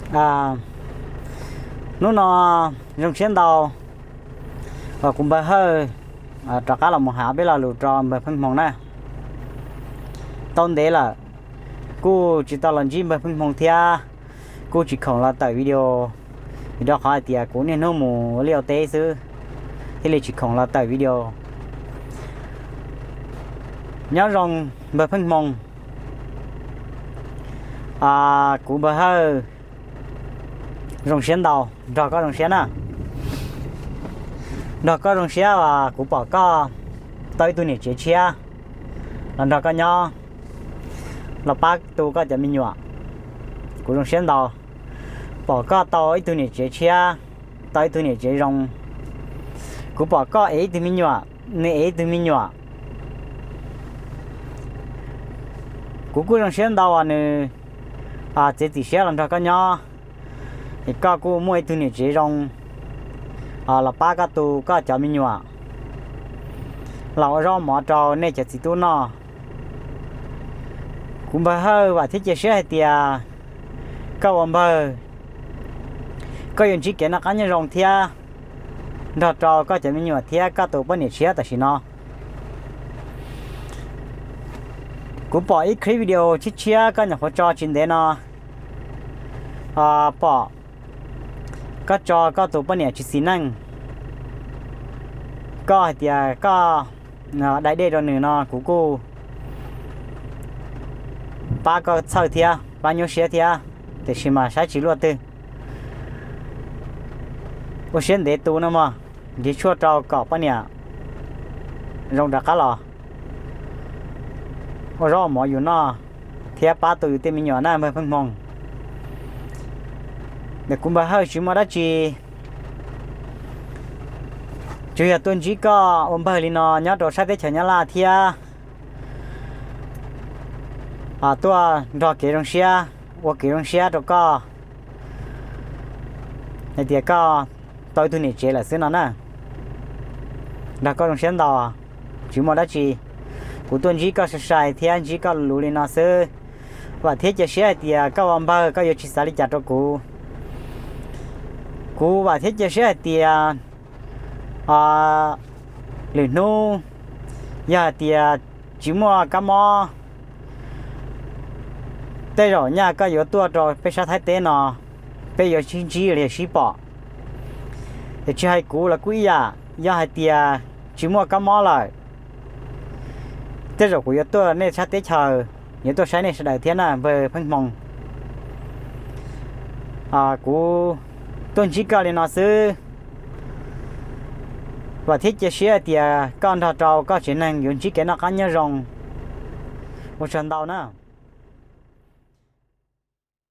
Hnub no zoo siab ntau uas kuv Npawg Hawj rov qab los mus hais peb lo lus rau Npawg Pheej Hmoo na. Tau ntev lawm kuj tsis tau los ntsib Npawg Pheej Hmoo thiab, kuj tsis khoom los tawm video, vim rau qhov hais tias kuv niaj hnub mus ua liaj ua teb xwb, thiaj li tsis khoom los tawm video. Nyob zoo Npawg Pheej Hmoo, kuv Npawg Hawj zoo siab ntau, nrog koj zoo siab na. Nrog koj zoo siab uas kuv pom koj tau ib tug niam tsev tshiab los nrog koj nyob, los pab tu koj cov me nyuam. Kuv zoo siab ntau pom koj tau ib tug niam tsev tshiab, tau ib tug niam tsev zoo. Kuv pom koj ev ib tug me nyuam, nws ev ib tug me nyuam. Kuv kuj zoo siab ntau uas nws txiav txim siab los nrog koj nyob, es koj kuj muaj ib tug niam tsev zoo los pab koj tu koj cov me nyuam, los ua zaub mov rau nej cov txiv tub noj. Kuv Npawg Hawj vam thiab cia siab hais tias koj ua npawg, koj yuav ntsib kev noj qab nyob zoo thiab nrog rau koj cov me nyuam thiab koj tus poj niam tshiab tam sim no. Kuv pom ib clip video tshiab tshiab koj nyuam qhuav tso tsis ntev no, pom koj tso koj tus poj niam tsis xis neej, koj hais tias koj dai dej rau nws no kuv kuj pab koj txhawj thiab pab nyuaj siab thiab, tiam sis mas saib tsis luaj twg. Ua siab ntev tu no mog, nrhiav tshuaj rau kom poj niam zoo rov qab los ua zaub ua mov yus noj thiab pab tu yus tej me nyuam na Npawg Pheej Hmoo. Ntawm kuv Npawg Hawj tsis muaj dab tsi, tsuas yog tuaj ntsib koj ua npawg li no nyob rau sab teb chaws Nyab Laj thiab tuaj nrog kev zoo siab, ua kev zoo siab rau koj hais tias koj tau ib tug niam tsev lawm xwb no na. Nrog koj zoo siab ntau, tsis muaj dab tsi. Kuv tuaj ntsib koj sai sai thiab ntsib koj luv li no xwb. Vam thiab cia siab hais tias koj ua npawg koj yuav tsis xav li cas rau kuv. Kuv vam thiab cia siab hais tias lwm hnub yog hais tias tsis muaj kab mob, tej zaum nyaj koj yuav tuaj rau peb sab Thaib teb no, peb yuav sib ntsib li sib pom. Es tsis hais kuv los kuj ib yam, yog hais tias tsis muaj kab mob lawm, tej zaum kuv yuav tuaj nej sab teb chaws, yuav tuaj saib nej sawv daws thiab na Npawg Pheej Hmoo. Kuv tuaj ntsib koj li no xwb, vam thiab cia siab hais tias koj nrog rau koj tsev neeg yuav ntsib kev noj qab nyob zoo. Ua tsaug ntau na.